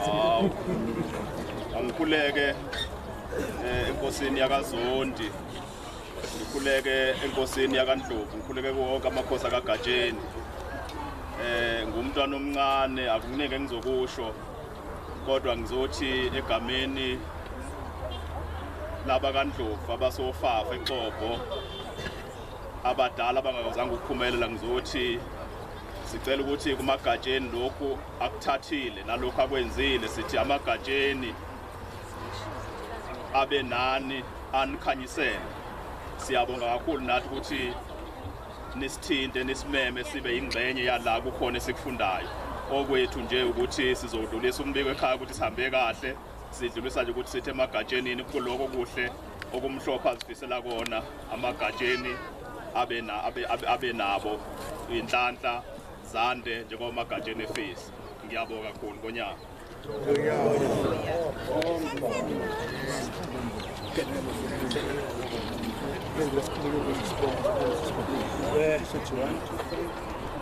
Hawu. Angikhuleke enkosini yakaZondi. Ngikhuleke enkosini yakaNdlovu, ngikhuleke kuwonke amakhosi akaGatsheni. Ngumntwana omncane akuningi engizokusho kodwa ngizothi egameni laba kaNdlovu abasofafa eXobho abadala abangakazange ukuphumelela ngizothi sicela ukuthi kumaGatsheni lokhu akuthathile nalokhu akwenzile sithi amaGatsheni abe nani anikhanyisele. Siyabonga kakhulu nathi ukuthi nisithinte nisimeme sibe ingxenye yala kukhona esikufundayo. Okwethu nje ukuthi sizodlulisa umbiko ekhaya ukuthi sihambe kahle, sidlulisa nje ukuthi sithi emaGatshenini kuloko kuhle okumhlophe azifisela kona amaGatsheni abe nabo inhlanhla zande njengoba amaGatsheni efisa. Ngiyabonga kakhulu ngonyaka. One, two, three.